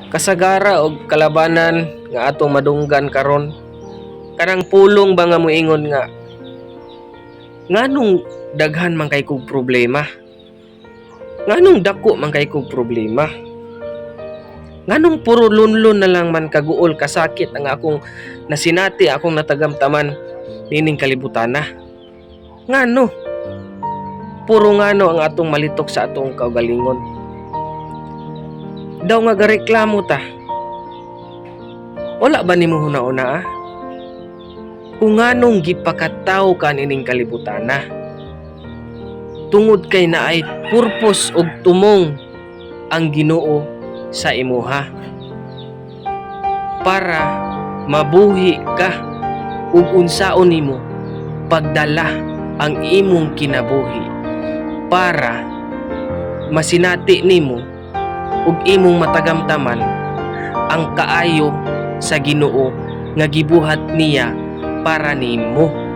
Kasagara og kalabanan nga atong madunggan karon, kanang pulong ba nga moingon nga nganong daghan man kay kog problema, nganong dako man kay kog problema, nganong puro lunlun na lang man kaguol, kasakit ang akong nasinati, akong natagamtaman nining kalibutana? Ngano puro ngano ang atong malitok sa atong kaugalingon? Daw nga gareklamo ta. Wala ba nimo huna-huna ah? Kung nganong gipakatawo ka nining kalibutana? Tungod kay naay purpose og tumong ang Ginoo sa imuha. Para mabuhi ka ug unsaon nimo pagdala ang imong kinabuhi para masinati nimo ug imong matagamtaman ang kaayo sa Ginoo nga gibuhat niya para nimo.